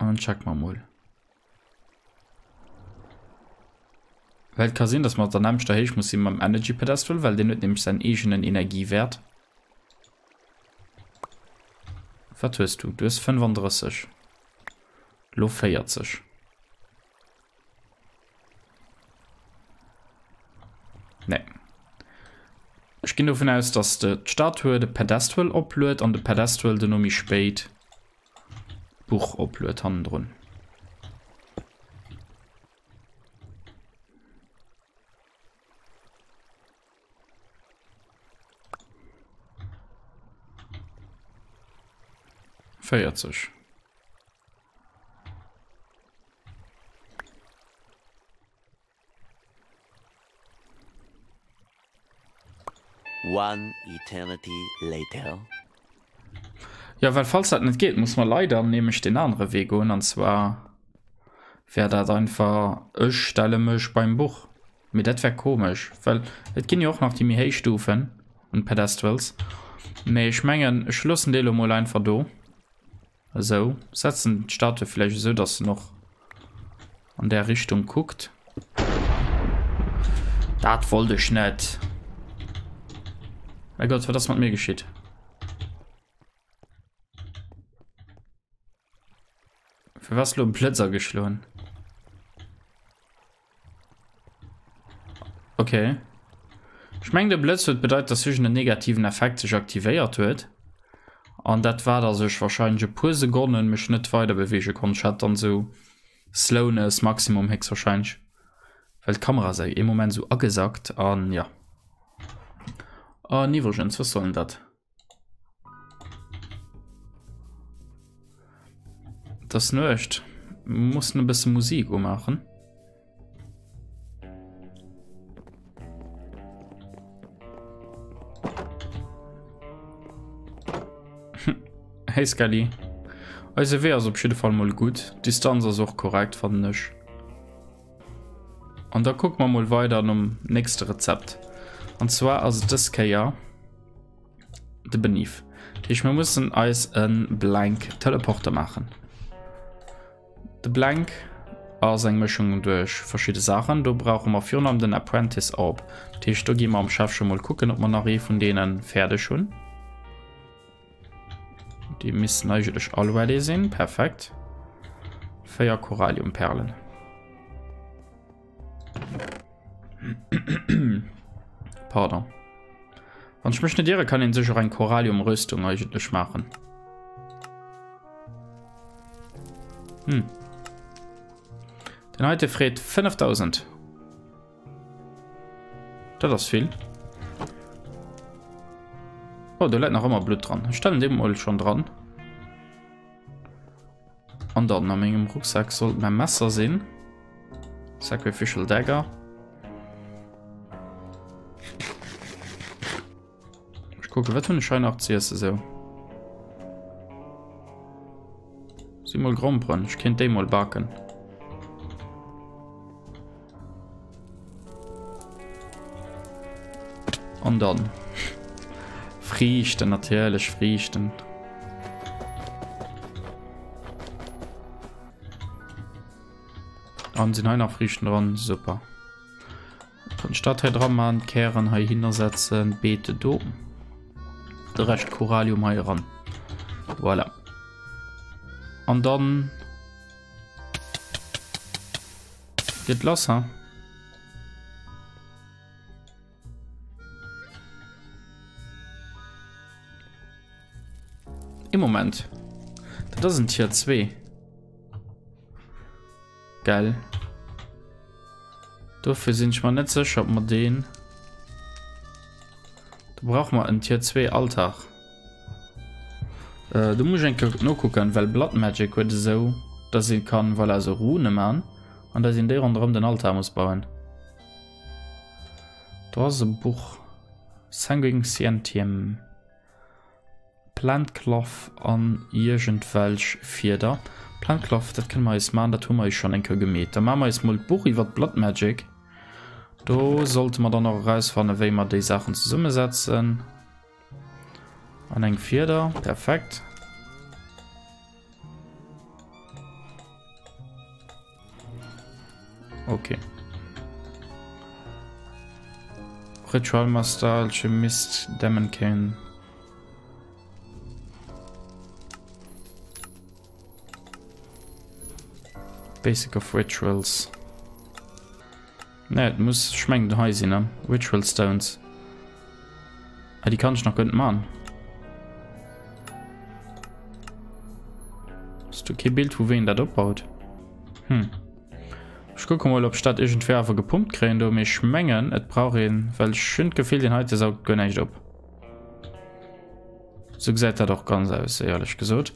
An dann checke mer mol. Well et ka sinn, dass mer op der nämmlechter Héicht muss si mam Energy Pedestal, well deen huet nämlech säin eegenen Energiewäert. Wat hues du? Du hues 35. Lo 40. Nee. Ech ginn dovun aus, dass de d'Statue de Pedestal opluet an de Pedestal duerno méi spéit d'Buch opluet hannendrun. 40. One eternity later. Ja, well falls dat net geet, muss mer leider nämlech den anere Wee goen, an zwar wär dat einfach, ech stelle mech beim Buch. Mee dat wär komesch, well et ginn jo och nach déi méi héich Stufen un Pedestals. Mee ech mengen, ech loossen déi elo mol einfach do. Esou, setzen d'Statue vläicht esou, dass en och an där Richtung kuckt. Dat wollt ech net. Mein Gott, wat ass mat mir geschitt? Fir was lo Blëtz ageschloen? Okay. Ech meng de Blëtz huet bedeit, dass iergend en negativen Effekt sech aktivéiert huet. An dat war, dass ech wahrscheinlech e puer Sekonnen mech net weider beweege konnt. Ech hat dann sou Slowness Maximum héchstwahrscheinlech, well d'Kamera ass ee Moment sou agesackt an ja. An iwwregens, was soll denn dat? Et ass Nuecht. Mir mussen e bësse Musik umaachen. Hey Skelly. Eise Wee ass op jidde Fall mol gutt. D'Distanz ass och korrekt, fannen ech. An da kucke mer mol weider nom nächste Rezept. An zwar ass et dës Kéier de Beneath. Dat heescht, mir mussen eis e Blank Teleporter maachen. De Blank ass eng Mëschung duerch verschidde Saachen. Do brauche mer virun allem den Apprentice Orb. Dat heescht, do gi mer am Schäffche mol kucken, ob mer nach ee vun deene fäerdeg hunn. Déi missten eigentlech all ready sinn. Perfekt. 4 Koralliumperlen. Pardon. Wann ech mech net irre, kann een sech och eng Korallium-Rüstung eigentlech maachen. Hm. Den heite freet 5000. Dat ass vill. Oh, do läit nach ëmmer Blutt dran. Ech stellen dee mol schon dran. An dann a mengem Rucksack sollt mein Messer sinn. Sacrificial Dagger. Ech kucke wat hunn ech hei nach ze iesse sou. Si mol Gromperen, ech kéint déi mol baken. An dann Friichten, natierlech Friichten. An sinn hei nach Friichten dran, super. Kann ech dat hei dran man, d'Kären hei hinner setzen, d'Beete do. De Rescht Korallium hei eran. Voilà. An dann geet lass, ha? Ee Moment. Dat ass en Tier 2. Gell. Dofir sinn ech mer net sécher, ob mer deen... Do brauche mer en Tier 2 Altar. Äh, do muss ech eng Kéier nokucken, well Blood Magic huet esou, dass ee kann, voilà, esou Rune man an dass een déi ronderëm den Altar muss bauen. Do ass e Buch. Sanguine Scientium. Plant Cloth an iergendwelch Fieder. Plant Cloth, dat kënne mer eis man, dat hu mer eis schonn eng Kéier gemeet. Da maache mer eis mol d'Buch iwwer d'Blood Magic. Do sollte mer dann och erausfanne wéi mer déi Saachen zesummesetzen. An eng Fieder, perfekt. Okay. Ritual Master, Alchemist, Demonkin. Basic of Rituals. Ne, et muss, ech mengen hei sinn, ne? Ritual Stones. Ah, déi kann ech nach guer net man. Ass do kee Bild vu wéi een dat opbaut? Hm. Ech kucke mol ob ech dat iergendwéi awer gepumpt kréien do, mee ech mengen et brauch een, well ech hunn d'Gefill deen heite saugt guer näischt op. Sou gesäit dat och ganz aus, éierlech gesot.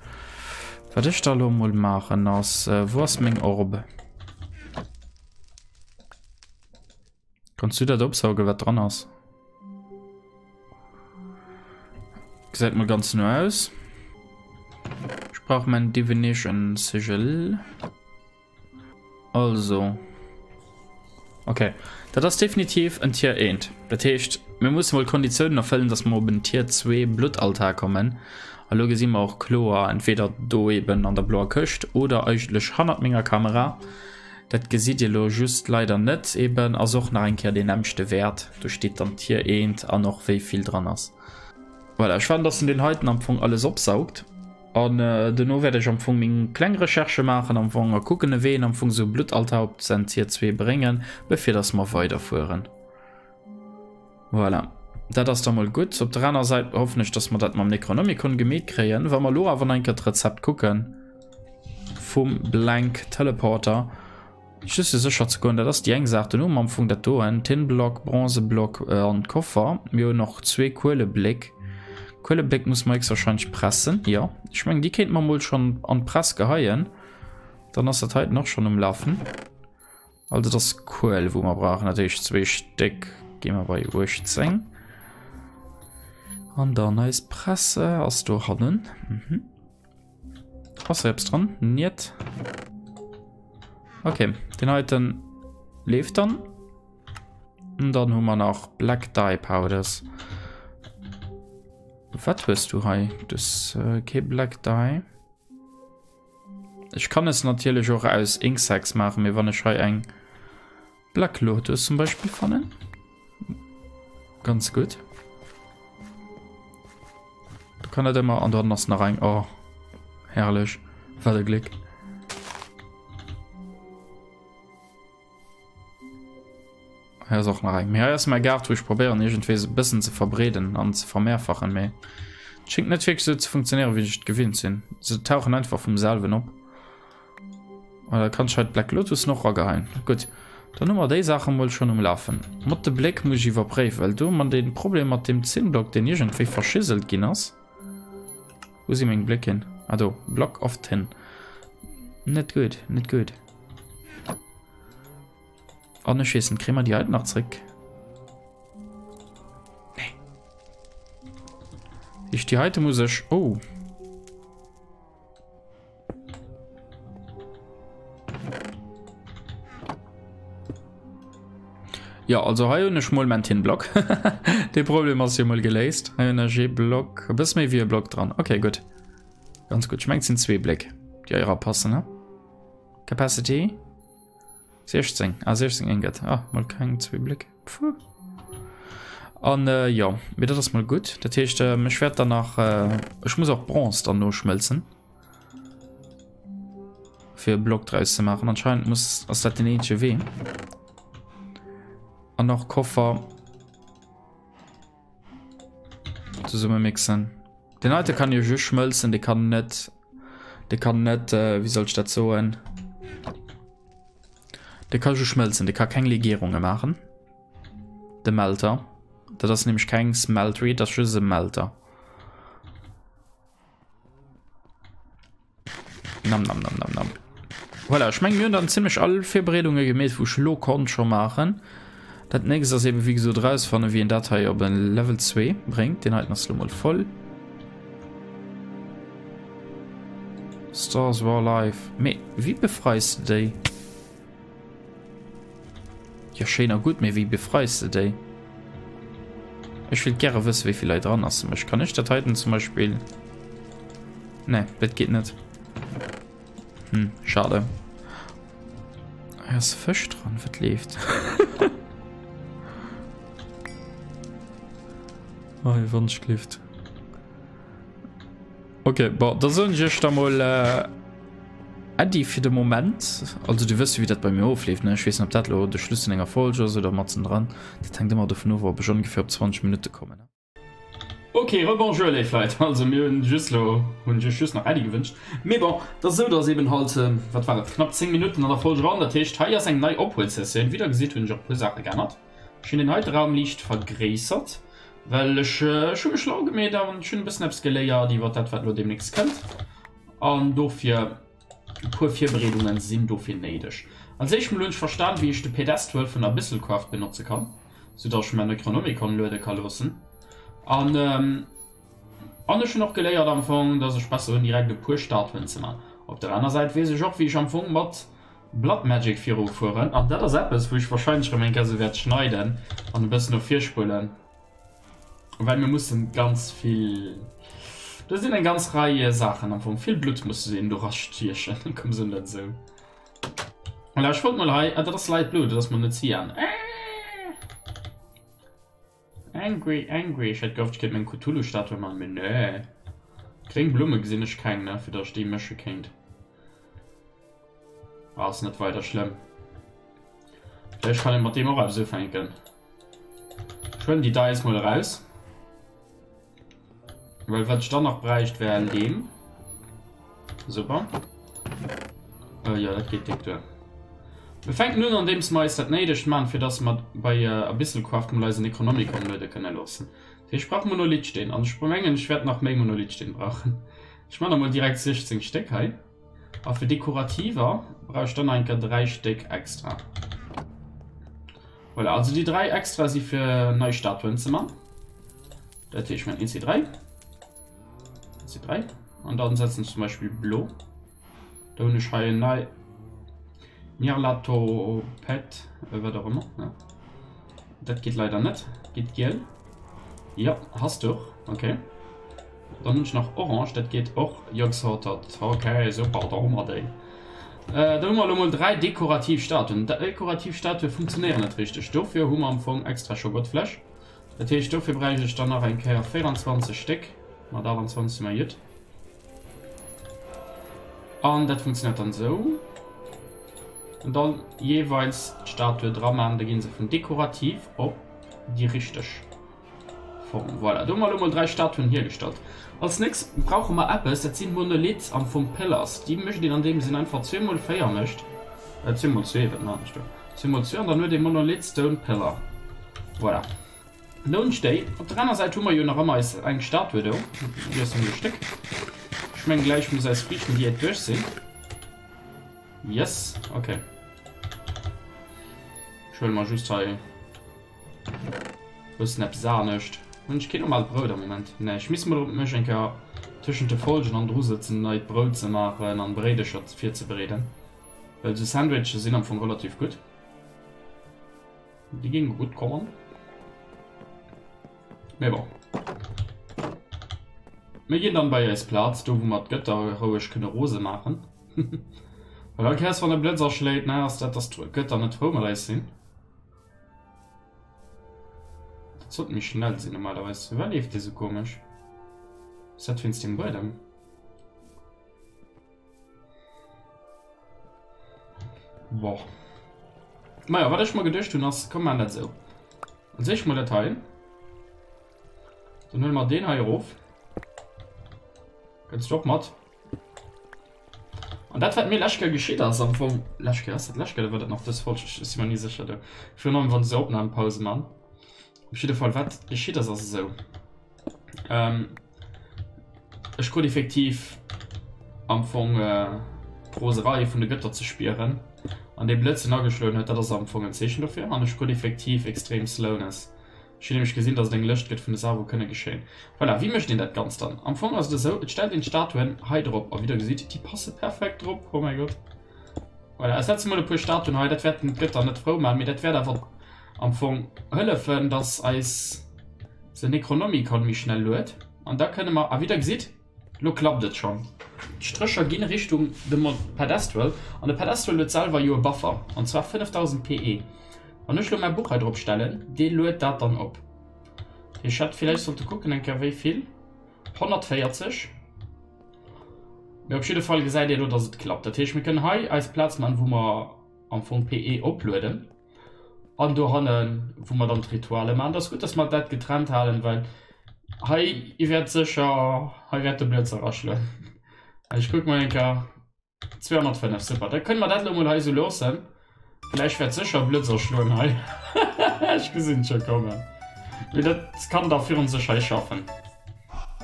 Wat ech da lo mol maachen ass, wou ass meng Orb? Kanns du dat opsaugen, wat dran ass? Gesäit mol ganz no aus. Ech brauch mein Divination Sigil. Also. Okay. Dat ass definitiv en Tier 1. Dat heescht, mir musse mol Konditiounen erfëllen, dass mer op en Tier 2 Bluttaltar kommen. A lo gesi mer och kloer, entweder do eben an der bloer Këscht oder eigentlech hannert menger Kamera. Dat gesitt dir lo just leider net. Eben ass och nach eng Kéier deen nämmlechte Wäert. Do steet dann Tier 1 an och wéi vill dran ass. Voilà, ech fannen, dass en deen heiten am Fong alles opsaugt. An dono wäert ech am Fong meng kleng Recherche maachen am Fong a kucken, ewéi een am Fong esou e Bluttaltar op säin Tier 2 bréngen, bevir dass mer weiderfueren. Voilà, dat ass da mol gutt. Op der aner Säit hoffen ech, dass mer dat mam Necronomicon gemeet kréien. Wa mer elo awer nach eng Kéier d'Rezept kucken vum Blank Teleporter, just fir sécher ze goen, dat ass déi eng Saach. Dann hu mer am Fong dat doen, Tinblock, Bronzeblock an Koffer. Mir hunn och zwee Kuelebléck. Kuelebléck muss mer héchstwahrscheinlech pressen. Jo, ech mengen, déi kéinte mer mol schonn an d'Press geheien. Dann ass dat heiten och schonn um Lafen. Also das ass Kuel, wou mer brauchen. Dat heescht zwee Stéck gi mer bei 18. An dann eis Presse ass do hannen. Mhm. Ass da eppes dran? Niet. Okay, den heiten leeft dann. Und dann hu mer nach Black Dye Powders. Wat hues du hei? Du hues äh, kee Black Dye. Ech kann es natierlech och aus Inksacks maachen, mee wann ech hei eng Black Lotus zum Beispill fannen. Ganz gutt. Du kann net ëmmer an dann ass nach eng. Oh, herrlech. Wat e Gléck. Hei ass och nach eng. Mee hei ass mäi Gaart, wou ech probéieren iergendwéi se e bëssen ze verbreeden an ze vermehrfachen, mee et schéngt net wierklech esou ze funktionéieren, wéi ech et gewinnt sinn. Se tauchen einfach vum selwen op. Ah, da kann ech hei d'Black Lotus noch rageheien. Gutt, dann hu mer déi Saache mol schonn um Lafen. Mat de Bléck muss ech iwwerpréiwen, well do hu mer dee Problem mat deem Zinnblock, deen iergendwéi verschisselt ginn ass. Wou si meng Bléck hin? Ah do, Block of Tin. Net gutt, net gutt. An ech weess net, kréie mer déi heiten nach zréck? Nee. Ich, déi heite muss ech... Oh. Ja, also hei hunn ech mol mein Tin-Block. De Problem ass jo mol geléist. Hei hunn ech ee Block, e bësse méi wéi e Block dran. Okay, gutt. Ganz gutt. Ech mengen, et sinn zwee Bléck, déi hei erapassen, ne? Capacity 16. Ah, 16 Ingot. Ah, mol keng zwee Bléck. Puh. An äh, jo, mee dat ass mol gutt. Dat heescht, ähm, ech wäert dann nach, äh, ech muss och Bronze dann noschmëlzen. Fir e Block draus ze maachen. Anscheinend muss, ass dat den eenzege Wee. An och Koffer zesumme mixen. Den heite kann jo just schmëlzen, de kann net, de kann net, äh, wéi soll ech dat soen? De ka just schmëlzen, de ka keng Legierunge maachen. De Melter. Dat ass nämlech keng Smeltery, dat ass just e Melter. Nam, nam, nam, nam, nam. Voilà, ech mengen, mir hunn dann zimmlech all Virbereedunge gemeet, wou ech elo konnt scho maachen. Dat nächst ass eben, wéi gesot, erausfannen, wéi een dat hei op en Level 2 bréngt. Deen heiten ass elo mol voll. Stars Raw Life. Mee wéi befreis de déi? Jo, schéin a gutt, mee wéi befreis de déi? Ech wéilt gäre wësse wéi vill hei dran ass. Ech kann ech dat heiten zum Beispill... Ne, dat geet net. Hm, schade. Hei ass Fësch dran, wat leeft? Oh, Wonschglift. Okay, bon, da soen ech iech da mol äh, Äddi fir de Moment. Also du wësst, wéi dat bei mir ofleeft, ne? Ech weess net, ob dat lo de Schluss vun enger Folge ass oder matzen dran. Dat hänkt ëmmer dovun of, ob ech ongeféier op 20 Minutte kommen. Ok, rebonjour léif Leit. Also mir hunn just lo, hunn ech iech just nach Äddi gewënscht. Mee bon, et ass esou, dass eben halt, wat war et, knapp 10 Minutten an der Folge eran. Dat heescht, hei ass eng nei Ophuelsessioun. Wéi der gesitt, hunn ech och e puer Saache geännert. Ech hunn deen heite Raum liicht vergréissert, well ech, ech hu mech schlau gemeet an ech hunn e bëssen eppes geléiert iwwer dat, wat elo deemnächst kënnt. An dofir, e puer Virbereedunge sinn dofir néideg. Als éischt mol hunn ech verstan, wéi ech de Pedestal vun Abyssalcraft benotze kann, soudass ech mäin Necronomicon luede ka loossen. An, an ech hunn och geléiert am Fong, dass ech besser hunn, direkt e puer Statuen ze man. Op der aner Säit weess ech och, wéi ech am Fong mat Blood Magic viru fueren. An dat ass eppes, wou ech wahrscheinlech erëm eng Kéier esou wäert schneiden an e bëssen no vir spuelen. Well mir mussen ganz vill, do sinn eng ganz Rei Saachen am Fong, vill Blutt musse se een do rastiechen, komm soen dat esou. Voilà, ech wollt mol hei, ah dat ass Light Blue, dat ass mol net Cyan. Angry, angry, ech hätt gehofft ech kéint meng Cthulhu-Statue man, mee nee. Gréng Blumme gesinn ech keng, ne, fir datt ech déi mësche kéint. Ass net weider schlëmm. Vläicht kann ee mat deem och eppes ufänken. Ech huelen déi Dice mol eraus. Well wat ech dann nach bräicht wär Lehm. Super. Äh, ja, dat geet déck duer. Mir fänken un andeems mer eis dat Néidegt man, fir dass mer bei äh, Abyssalcraft mol eisen Necronomicon luede kënne loossen. Dat heescht, ech brauch Monolithsteen an ech mengen ech wäert nach méi Monolithsteen brauchen. Ech man der mol direkt 16 Stéck hei. A fir dekorativer brauch ech dann nach eng Kéier 3 Stéck extra. Voilà, also déi 3 extra si fir nei Statuen ze man. Dat heescht, ich man 1, 2, 3. 1, 2, 3. An dann setzen ech zum Beispill blo. Da hunn ech hei en nei Nyarlathotep, wat och ëmmer. Ja. Dat geet leider net. Geet giel. Ja, hast du. Okay. Dann hunn ech nach orange, dat geet och. Yogg-Sothoth, okay, super, da hu mer déi. Da hu mer elo mol 3 dekorativ Statuen. Dekorativ Statue funktionéieren net richteg, dofir hu mer am Fong extra Schogottfläsch. Dat heescht, dofir bräicht ech dann nach eng Kéier 24 Stéck. Mat 28 si mer gutt. An dat funktionéiert dann esou. An dann jeeweils d'Statue dra man, da gi se vun dekorativ op déi richteg. Form. Voilà, do hu mer elo mol 3 Statuen hiergestallt. Als nächst brauche mer eppes, dat sinn Monoliths, am Fong Pillars. Déi mécht een andeems een einfach 2 mol 4 mécht, äh 2 mol 2, wat maachen ech do? 2 mol 2 an dann huet ee Monolith Stone Pillar. Voilà. Lo hunn ech déi. Op der aner Säit hu mer jo nach ëmmer eis eng Statue do. Déi ass nëmmen e Stéck. Ech mengen gläich muss eis Friichtendiät duerch sinn. Yes, okay. Ech huele mer just hei. Bëssen eppes anescht. Hunn ech keen normalt Brout am Moment? Nee, ech misst mol mech eng Kéier tëschent de Folgen an dru sëtzen neit Brout ze maachen an Bréidecher virzebereeden. Well sou Sandwichen sinn am Fong relativ gutt. Déi géinge gutt kommen. Mee bon. Mir ginn dann bei eis Plaz, do wou mer d'Gëtter roueg kënne rose maachen. Well all Kéiers wann e Blëtz aschléit, ne, ass dat, dass d'Gëtter net frou mat eis sinn. Dat sollt méi schnell sinn normalerweis. Firwat leeft dee sou komesch? Ass dat wéinst dem Buedem? Boah. Maja, wat ech mer geduecht hunn ass, komm maachen dat esou. Als éischt mol dat hei. Dann huele mer deen hei erof. Kënns du och mat? An dat wat mir lescht Kéier geschitt ass am Fong, lescht Kéier, ass dat lescht Kéier oder war dat nach dës Folg? Ech si mer ni sécher do. Virun allem wann se Opnahmepause man. Op jidde Fall wat geschitt ass ass esou. Ähm, ech krut effektiv am Fong äh, d'Roserei vun de Gëtter ze spieren. An dee Blëtz den ageschloen huet, dat ass am Fong en Zeechen dofir. An ech krut effektiv extrem Slowness. Ech hunn nämlech gesinn, dass et eng Lëscht gëtt vun de Saachen, wou kënne geschéien. Voilà, wéi mécht een dat Ganzt dann? Am Fong ass et esou, et stellt een d'Statuen hei drop. A wéi der gesitt, déi passe perfekt drop. Oh mäi Gott. Voilà, ech setze mol e puer Statuen hei. Dat wäerten d'Gëtter net frou maachen, mee dat wäert awer am Fong hëllefen, dass eis se Necronomicon méi schnell luet. An da kënne mer, a wéi der gesitt, lo klappt et schonn. D'Strécher ginn Richtung de Pedestal an de Pedestal huet selwer jo e Buffer an zwar 5000 PE. Wann ech lo mäi Buch hei drop stellen, dee luet dat dann op. Ech hätt villäicht sollte kucken eng Kéier wéi vill. 140. Mee op jidde Fall gesäit Dir elo, dass et klappt. Dat heescht, mir kënnen hei eis Plaz man, wou mer am Fong PE oplueden an dohannen, wou mer dann d'Rituale man. Dat ass gutt, dass mer dat getrennt halen, well hei wäert sécher, hei wäert de Blëtz eraschloen. Ech kucke mol eng Kéier. 205, super. Da kënne mer dat elo mol hei esou loossen. Gläich wäert sécher e Blëtz aschloen hei. Ech gesinn et scho kommen. Mee dat kann da virun sech hei schaffen.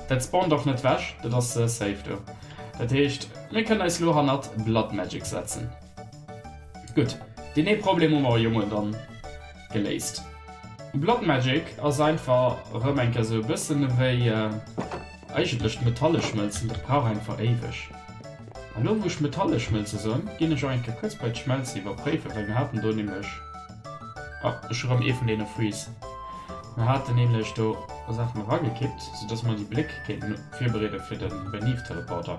Dat spawnt och net wech, dat ass safe do. Dat heescht, mir kënnen eis elo hannert Blood Magic setzen. Gutt, deen ee Problem hu mer jo mol dann geléist. Blood Magic ass einfach erëm eng Kéier esou e bëssen ewéi eigentlech d'Metalle schmëlzen, dat brauch einfach éiweg. An elo wou ech Metalle schmëlze soen, ginn ech och eng Kéier kuerz bei d'Schmelze iwwerpréifen, well mir haten do nämlech, oh ech hu rëm ee vun deene Freeze, mir haten nämlech do Saachen eragekippt, soudass mer déi Bléck kéinten virbereede fir de Beneath Teleporter.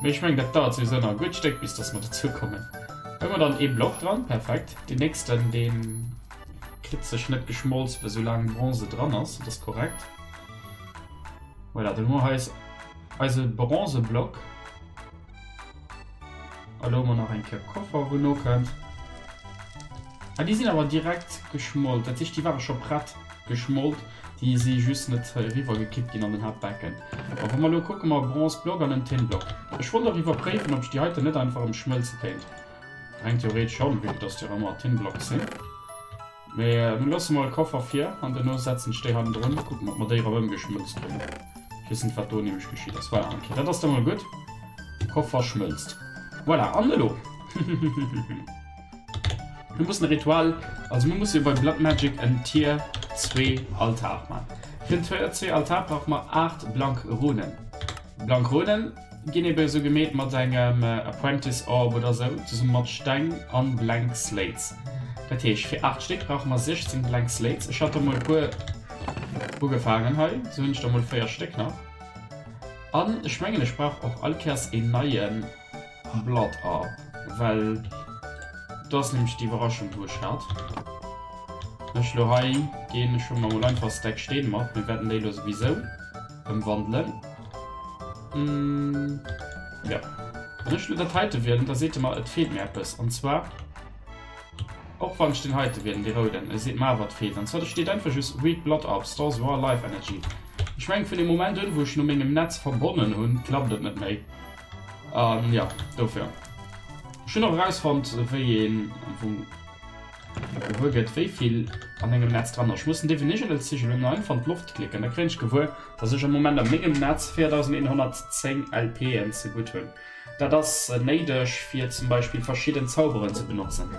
Mee ech mengen dat dauert souwisou nach e gutt Stéck bis dass mer dozou kommen. Hu mer dann ee Block dran, perfekt. Deen nächsten deen kritt sech net geschmolz well soulaang Bronze dran ass, dat ass korrekt. Voilà, dann hu mer eis eise Bronzeblock. A lo hu mer nach eng Kéier Koffer wou nokënnt. Ah déi sinn awer direkt geschmolt, dat heescht déi ware scho prett geschmolt, déi si just net eriwwer gekippt ginn an den Haaptbecken. A wa mer elo kucke mer e Bronzeblock an en Tinnblock. Ech wollt och iwwerpréifen ob ech déi heiten net einfach erëm schmëlze kéint. Reng theoretesch schonn, vue que dass déi och ëmmer Tinnblocks sinn. Mee mir loosse mol Koffer vir an duerno setzen ech déi hannendrun, kucken ob mer déi erëm ëmgeschmëlzt kréien. Ech weess net wat do nämlech geschitt ass. Voilà, ok, dat ass da mol gutt. Koffer schmëlzt. Voilà, an elo? Mir mussen e Ritual, also mir musse jo bei Blood Magic en Tier 2 Altar man. Fir en Tier 2 Altar brauche mer 8 blank Runen. Blank Runen Ginn ebe esou gemeet mat engem Apprentice Orb oder sou, zesumme mat Steng an Blank Slates. Dat heescht fir 8 Stéck brauche mer 16 Blank Slates. Ech hat der mol e puer ugefaangen hei, sou hunn ech der mol 4 Stéck nach. An ech mengen ech brauch och all Kéiers een neie Blood Orb, well do ass nämlech déi Iwwerraschung wou ech hat. Ech lo hei ginn, ech huele mer mol einfach e Stack Steen mat, mir wäerten déi lo souwisou ëmwandelen. Mm, ja. Wann ech lo dat heite wielen, da seet e mer, et feelt mir eppes. An zwar, och wann ech den heite wielen, dee rouden, e seet mer awer, et feelt. An zwar, do steet einfach just Weak Blood Orb, stores raw life energy. Ech mengen, vun dem Moment un, wou ech no mengem Netz verbonnen hunn, klappt et net méi. An ja, dofir. Ech hunn och erausfonnt, wéi een am Fong gewuer gëtt, wéi vill an engem Netz dran ass. Ech muss den Definitional Sigil elo einfach an d'Loft klicken, da kréien ech gewuer, dass ech am Moment a mengem Netz 4110 LPen zegutt hunn. Dat ass néideg fir zum Beispill verschidden Zauberen ze benotzen.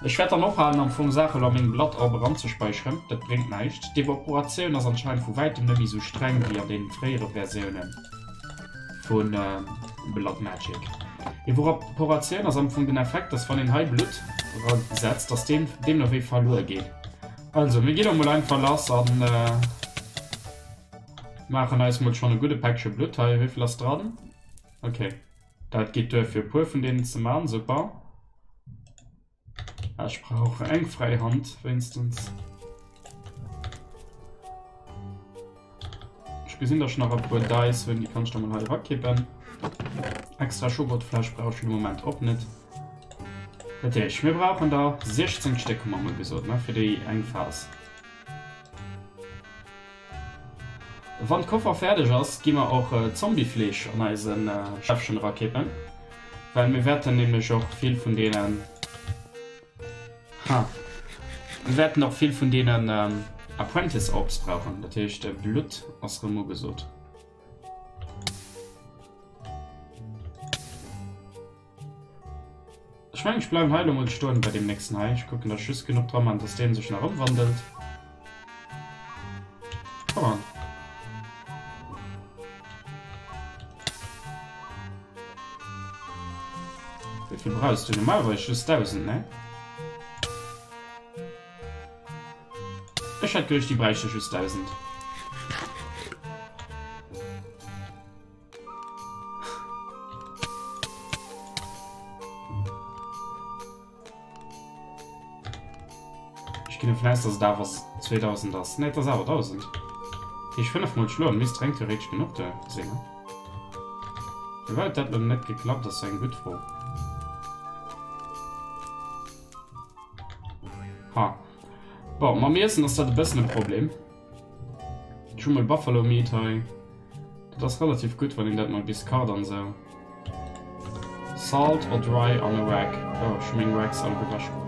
Ech wäert dann ophalen am Fong Saache lo a meng Blood Orb eranzespäicheren, dat bréngt näischt. D'Evaporatioun ass anscheinend vu wäitem net méi sou streng wéi an den fréiere Versioune vu Blood Magic. Evaporatioun ass am Fong den Effekt, dass wann een hei Blutt erasetzt, dass deen deemno wéi verluer geet. Also mir ginn och mol einfach lass an maachen eis mol schonn e gudde Päckche Blutt hei. Wéivill ass dran? Okay, dat geet duer fir e puer vun deenen ze man. Super. Ech brauch eng fräi Hand wéinstens. Ech gesinn, dass ech nach e puer Dice hunn, déi kann ech da mol hei erakippen. Extra Schogotfläsch brauch ech fir de Moment och net. Dat heescht, mir brauchen der 16 Stéck, hu mer mol gesot, ne, fir déi eng Phas. Wann d'Koffer fäerdeg ass, gi mer och Zombiefleesch an eise Schäffchen erakippen, well mir wäerten nämlech och vill vun deenen, ha, mir wäerten och vill vun deenen Apprentice Orbs brauchen. Dat heescht, Blutt ass rëm ugesot. Ech mengen ech bleiwen hei elo mol stoen bei deem nächsten hei. Ech kucken dass ech just genuch dra man, dass deen sech nach ëmwandelt. Come on. Wéi vill brauchs du normalerweis? Just 1000, ne? Ech hätt geduecht déi bräichte just 1000. ginn dovun aus, dass et awer 2000 ass. Nee, et ass awer 1000. Dat heescht 5 mol schloen misst reng theoretesch genuch do sinn, ne? Firwat huet dat elo net geklappt, ass eng gutt Fro. Ha. Bon, mam Iessen ass dat e bëssen e Problem. Ech hu mol Buffalo Meat hei. Dat ass relativ gutt, wann een dat mol bis kacht an esou. Salt or dry on a rack. Oh, ech hu meng Racks alleguer ewechgeholl.